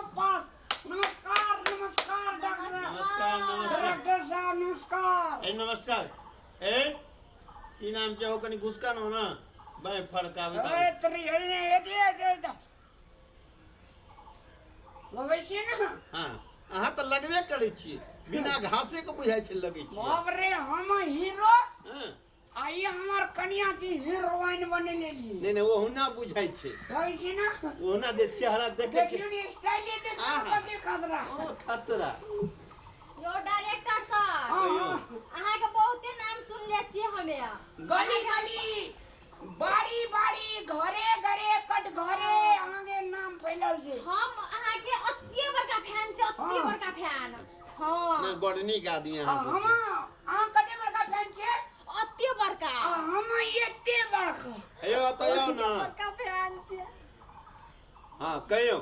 पास। नमस्कार नमस्कार डॉक्टर। नमस्कार नमस्कार। डायरेक्टर साहब नमस्कार। ए नमस्कार। ए की नाम छै हो कनी घुसका न ना बाय फड़कावे। ए तरी ए ए ए ए लगै छै ने। हाँ अहाँ तऽ लगबे करै छियै, बिना घासे के बुझाइ छै लगै छियै। बाप रे, हम हीरो हाँ। आ ई हमर कनिया जी हीरोइन बने लेली। नहि नहि, ओहुना बुझाइ छै। लगै छै ने। ओहुना जे चेहरा देखै देखियौ छै ने स्टाइले देखियौ। आहा। कते खतरा। ओ खतरा। यो डायरेक्टर सर। हाँ। कहियौ। अहाँके बहुते नाम सुनले छियै हमे। गली गली बाड़ी बाड़ी घरे घरे कट घरे अहाँके नाम फैलल छै। हम अहाँके अतिए बड़का फैन छी, अतिए हाँ। बड़का फैन। हाँ। नहि, बड़ नीक आदमी आ अहाँ सब हम छी। अहाँ कते बड़का फैन छियै? अतिए बड़का। आ हम एते बड़का। हे यौ, एतऽ आउ ने। बड़का फैन छियै। हाँ कहियौ,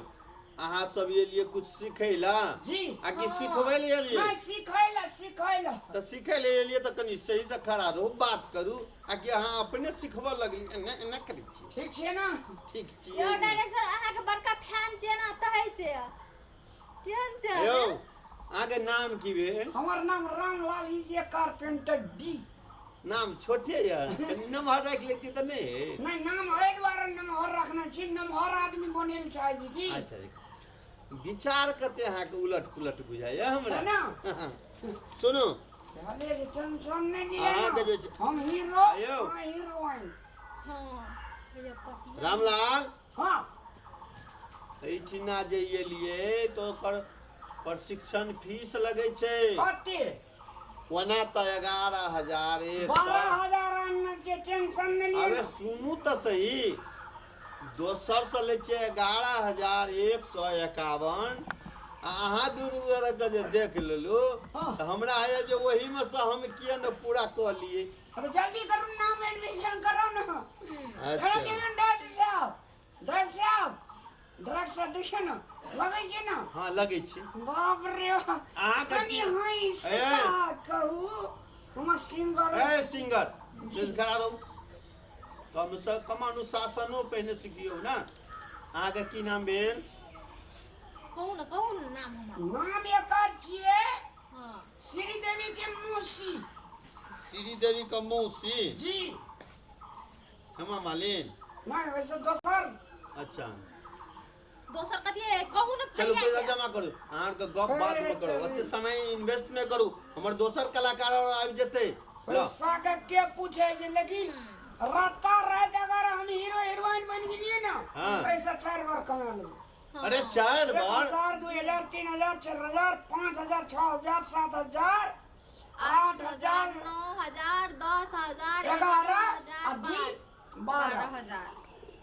अहाँ सब एलियै कुछ सिखै ला जी। आ कि सिखबै लए एलियै? नहि, सिखै लए, सिखै लए। तऽ सिखै लए एलियै तऽ कनि सहीसँ खड़ा रहू, बात करू, आ कि अहाँ अपने सिखबऽ लगली एना एना करै छियै? ठीक छै ने? ठीक यौ छियै। डायरेक्टर, अहाँके बड़का फैन छियै ने, तहै से केहन छै? यौ, अहाँके नाम की भेल? हमर नाम Ramlal is a carpenter D. नाम छोटे यऽ, कनि नमहर राखि लेती तऽ नहि हे? नहि, नाम एहि दुआरे नमहर रखने छी, नमहर आदमी बनै लए चाहै छी की। अच्छा, विचार कते अहाँके उलट पुलट बुझाइया हमरा। है ना? सुनू। अरे जे टेंशन नहि लिअ। अहाँके जे ने, हम हीरो। आयौ। अहाँ हीरोइन। हाँ भैया पटिया। रामलाल। हाँ। एहिठिना जे एलियै तऽ ओकर प्रशिक्षण फीस लगै छै। कते? ओना तऽ 11,100। 12,000 आनने छियै, टेंशन नहि लिअ। अबे सुनू तऽ सही, दोसरसँ लै छियै 11,151 आ अहाँ दुनू गोरेके जे देख लेलू हाँ। तऽ हमरा होइए जे ओहीमे सँ हम किए ने पूरा कऽ लियै। अबे जल्दी करू, नाम एडमिशन कराउ ने। अच्छा। डॉक्टर साहब, डॉक्टर साहब, डॉक्टर साहब, देखियौ ने, लगै छै ने? हँ, लगै छै। बाप रे। अहाँके कनि हँसि ए। कऽ कहू, हमर सिंगर। ए सिंगर से खड़ा रहू, कम से कम अनुशासनो पहिने सिखियौ ने। अहाँके की नाम भेल? कहू ने, कहू ने नाम हमर। नाम एकर छियै हाँ। श्रीदेवी के मौसी। श्रीदेवी के मौसी? जी। हेमा मालिन? नहि, वैसे दोसर। अच्छा। दोसर कथी है, कहू ने। चलू। फरिया पैसा के। जमा करू, अहाँके गप बादमे करब, ओते समय इन्वेस्ट नहि करू, हमर दोसर कलाकार आओर आबि जेतै ल। पैसा के के पूछे छै, लेकिन राता रात अगर हम हीरो हीरोइन बन गेलियै ने, हाँ। पैसा चारि बार कमा लेबै। हाँ। अरे चारि एक बार? हजार, 2,000, 3,000, 4,000, 5,000, 6,000, 7,000, 8,000, 9,000, 10,000, 11 आ 11,000, 2, 12 12। हजार।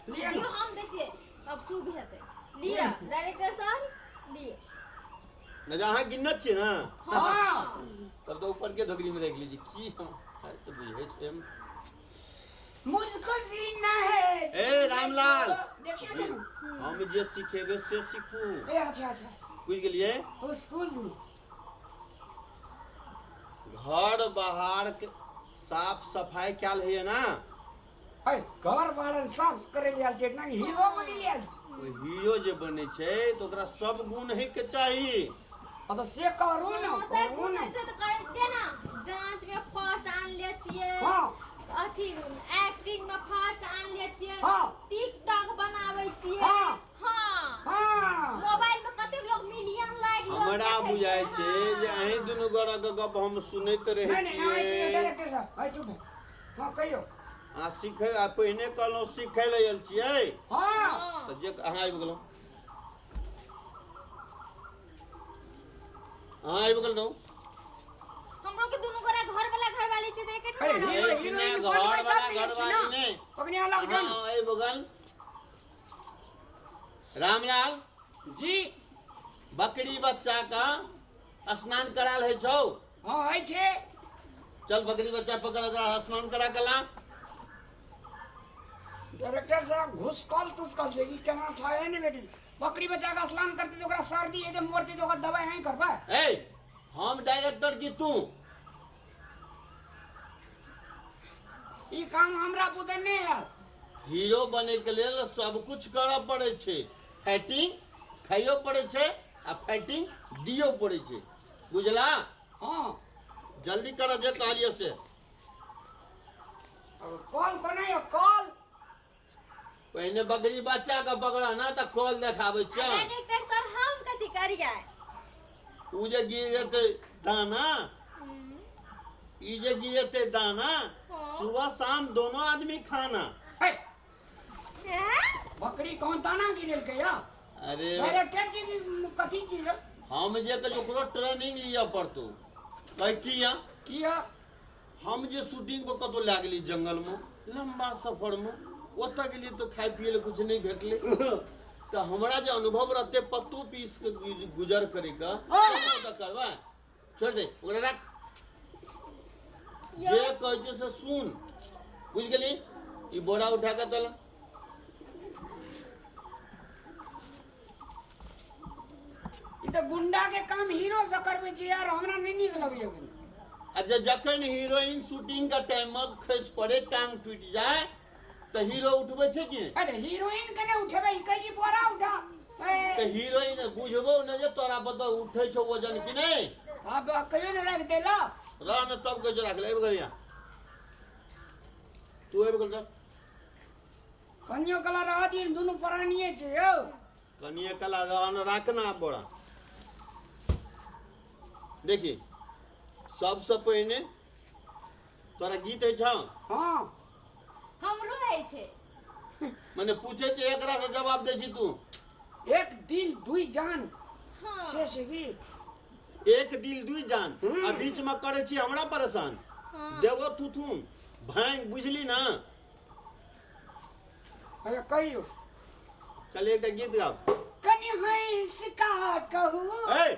लिअ लियौ ने। हम दै छियै, अब शुभ हेतै। लिअ डायरेक्टर सर, लिअ। नहि, अहाँ गिनत छियै ने? हाँ। तब तऽ ऊपर के धोकरी में राखि लीजिए की हम अरे तऽ बुझै छै हम। मुझको सीना है। ए रामलाल। देखियौ ने। हम जे सिखेबै से सीखू। ए अच्छा अच्छा। बुझि गेलियै? Excuse me. घर बाहर के साफ सफाई कयल होइए ने? है घर बाहर साफ करे लेल छै ना, हीरो बनि लेल छै। ओ हीरो जे बनै छै तऽ ओकरा सब गुण होइके चाही। अब से करू ने। हाँ, सर। करू ने। गुण छै तऽ करै छियै ने, डांस में फर्स्ट आनले छियै। हाँ। अथी एक्टिंग में फर्स्ट आनले छियै। हाँ। टिकटॉक बनाबै छियै। हाँ। हाँ। हाँ। मोबाइल में कतेक लोग मिलियन लाइक लोग हमरा देखै बुझाइ छै जे हाँ। अहीं दुनू गोरेके गप हम सुनैत रहै नहीं नहीं, नहीं छियै। डायरेक्टर साहब, है चुप है। हाँ, कहियो। अहाँ सीखै आ पहिने कहलहुँ सीखै लए आयल छियै। हाँ। हाँ। तऽ जे अहाँ आबि गेलहुँ, अहाँ आबि गेलहुँ। हमरो के दुनू गोरा घर वाला घर वाली छै तऽ एके अरे ठाम हीरो रहबै। हीरोइन घर बनबै वाला तब ने घरवाली छै ना। नहि। ओकनी अलग जो ने। अहाँ एहि बगल। रामलाल। जी। बकरी बच्चा का स्नान करायल होइ छौ? हाँ, होइ छै। चल, बकरी बच्चा पकड़, ओकरा स्नान करा के ला। डायरेक्टर साहब, घुसकल तुसकल छै ई केना था है ने बेटी, बकरी बच्चा के स्नान करते तो ओकरा सर्दी हेतै, मरतै तऽ ओकर दवाइ अहीं करबै? ए, हम डायरेक्टर की तू? ई काम हमरा बुते नहि हैत। हीरो बने के लेल सब कुछ करऽ पड़ै छै, फाइटिंग, खाइयो पड़ै छै आ फाइटिंग दियो पड़ै छै, बुझला? हँ। जल्दी कर जे कहलियो से। कॉल कोना यौ कॉल? पहिने बकरी बच्चा के पकड़ा ना तऽ कॉल देखाबै छै। डायरेक्टर सर, हम कथी करियै? उ जे गिरेतै दाना, ई जे गिरेतै दाना, हाँ। सुबह शाम दोनों आदमी खाना। हे, हैं? बकरी कौन दाना गिरेलकै या? अरे डायरेक्टर जी कथी चीज? हम जे कहै ओकरो ट्रेनिंग लिअ पड़तौ। कहै किया? किया? हम जे शूटिंग पर कतौ लए गेली जंगल में लंबा सफर में, ओतऽ गेलियै तऽ खाय पियै लए कुछ नहि भेटलै, तऽ हमरा जे अनुभव रहतै पत्तो पीस के गुजर करे के तऽ करबै। छोड़ दे ओकरा, राख। जे कहै छै से सुन, बुझि गेली? ई बोरा उठा कऽ चल। ई तऽ गुंडा के काम हीरो से करबै छै यार, हमरा नहि नीक लगैया कनी। आ जे जखन हीरोइन शूटिंग के टाइम में खसि पड़े, टांग टूटि जाए, तऽ हीरो उठबै छै कि नहि? अरे हीरोइन के नहि उठेबै, ई कहै छी बोरा उठा। ए, तऽ हीरोइन बुझबौ ने जे तोरा पर तऽ उठै छौ वजन कि नहि। आब कहियो ने राखि देला। रह ने, तब कहै छौ राख ले। आबि गेल यहाँ तू, आबि गेल तऽ। कनियो कला रह दियौ, दुनू प्राणिये छै यौ। कनिए कला रह ने, राख ना आब बोरा। देखी, सबसँ पहिने तोरा गीत होइ छौ? हँ। हमरो होइ छै। मने पूछे छै एकरा से, जवाब दै छी तू। एक दिल दुई जान। हाँ। से से की? एक दिल दुई जान आ बीच में करे छी हमरा परेशान। हाँ। देबो थुथुन भांग, बुझली ना? अच्छा कहियो। चल एकटा गीत गाओ। कनि हंस का कहू। ए,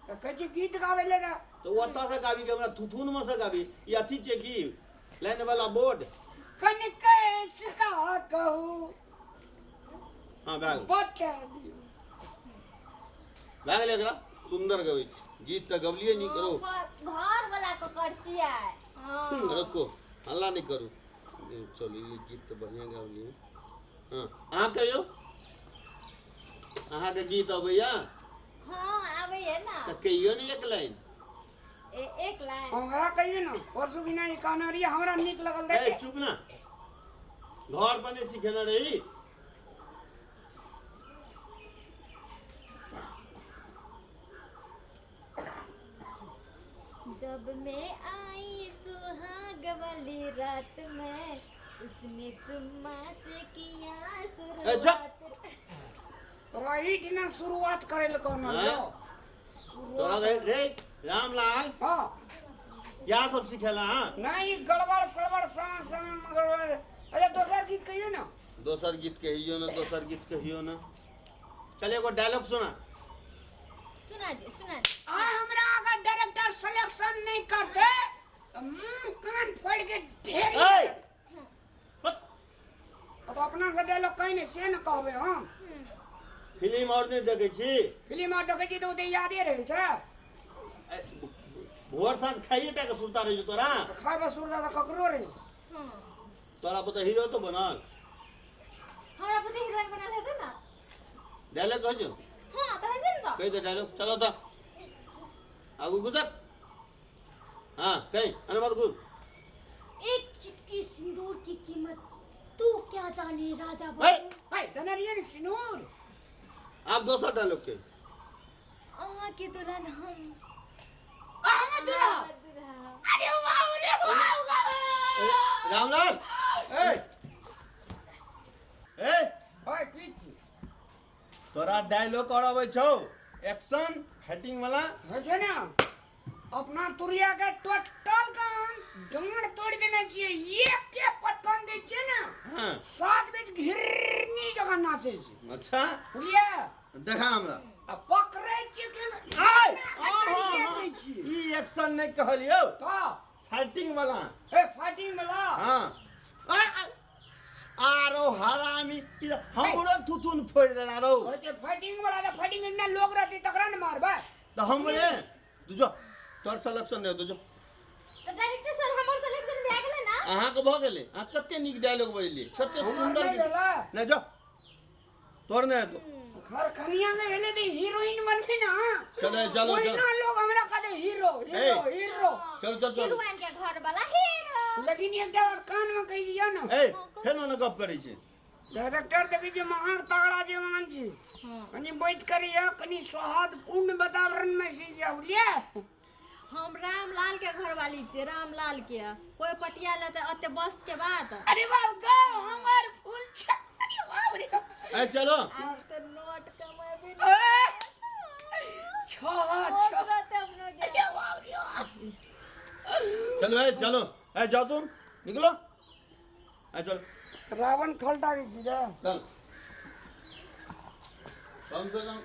तऽ कहै छी गीत गाबै ले ना। तऽ ओतऽ से गाबी कि हमरा थुथुन में से गाबी? ई अथी छै की लाइन वाला बोर्ड? कनि कैस का कहू। हाँ, भए गेल। बता दियौ। भए गेलै। एकरा सुन्दर गबै छै गीत, तऽ गबलियै नीक। रो घर वाला को करछियै। हाँ। रुको, हल्ला नहि करू। चलू, ई गीत तऽ बढ़िआँ गबलियै। हँ, अहाँ कहियौ, अहाँके गीत अबैया? हाँ, आबैया ना। तऽ कहियौ ने एक लाइन। एक लाइन? हँ, वएह कहियौ ने, परसू कि नहि कहने रहियै, हमरा नीक लगल ए रहे। चुप ना, घर पर नहि सिखेने रही? जब मैं आई सुहाग वाली रात में, उसने चुम्मा से किया अच्छा। शुरुआत। तोरा ई दिना शुरुआत करे ले कहने हाँ? रहियौ। तोरा शुरुआत। रे रे रामलाल। हँ। इएह सब सिखेला? हाँ। नहीं, गड़बड़ सड़बड़ समा समा गड़बड़। अच्छा, दोसर गीत कहियौ ने। दोसर गीत कहियो ना, दोसर गीत कहियो ना। चल, एगो डायलॉग सुना। सुना दे, सुना दे। आ हमरा अगर डायरेक्टर सिलेक्शन नहीं करते तो मुंह कान फोड़ के ढेरी। ए! हट। तो अपना से डायलॉग कहीं नहीं से न कहबे हम। फिल्म और नहि देखै छी? फिल्म और देखै छी तऽ ओ तऽ यादे रहै छै। ए, भोर साँझ खाइए टा के सुरता रहै छौ तोरा? तऽ खाइ सुरता तऽ ककरो रहै छै। हाँ। तोरा पर तऽ हीरो तो बनल। हमरा बुद्धि हीरोइन बनल हेतै ना। डायलॉग कहै छौ? हाँ, तऽ होइ छै ने तऽ। कहि दे डायलॉग। चलो तऽ आगू गुजर। हाँ, कहि अनुवाद गुर। एक चुटकी सिंदूर की कीमत तू क्या जाने राजा ए! बाबू। है देने रहियै ने सिनूर। आब दोसर डायलॉग के। अहाँ के दुल्हन हम। आ हम दुल्हा। दुल्हा। अरे वाह रे वाह वाह। रामलाल, ए ए। ओए, की छी? तोरा डायलॉग और अबै छौ एक्शन फाइटिंग वाला? होइ छै ने, अपना तुरिया के टोटल कान डाँड़ तोड़ि देने छियै, एक के पटकन दै छियै ने। हाँ। 7 बजे घिरनी जगह नाचै छै। अच्छा। बुझलियै? देखा हमरा। आ पकड़ै छियै के आय! दै छियै। ई एक्शन नहि कहलियौ। तऽ? फाइटिंग वाला। ए, फाइटिंग वाला। हाँ, आय, आय। आरो हरामी, ई तऽ हमरो थुथुन फोड़ि देना रौ। होइ छै फाइटिंग वाला, तऽ फाइटिंग इतना लोग रहतै तकरा ने मारबै। तऽ हमरे तू जो, तोर सिलेक्शन नहि हेतौ, जो। तऽ डायरेक्टर सर, हमर सिलेक्शन भए गेलै ना? अहाँके भऽ गेलै। अहाँ कते नीक डायलॉग बजेलियै, कते हमर सुन्दर नहि गीत। भेलै। नहि, जो, तोर नहि हेतौ। खरखनिया के भेले ते हीरोइन बनबे ना। चलो, चलो, ओहिना चलो। लोग हमरा कहते हीरो हीरो ए। हीरो। चल चल चल। हीरोइन के घर वाला हीरो। लेकिन एक बार कान में कहि दियो ना। ए, फेर ओना गप करै छै। डायरेक्टर देखै छै महान तगड़ा जवान छी। कनि बैठ कर यऽ कनि सौहार्दपूर्ण वातावरण में से जाउ बुझलियै। हम रामलाल के घरवाली छियै, रामलाल के कोई पटिया लेतै ओते बस के बात। अरे बाप गो हमर फूल छै। अरे बाप रे। ए चलो। आब तो नोट कमेबे ए, छ छ। रहते अपनो के। अरे बाप रे। चलो ए चलो, ए जाओ तुम निकलो, ए चलो। रावण खलटा के छी रे। चल कम से कम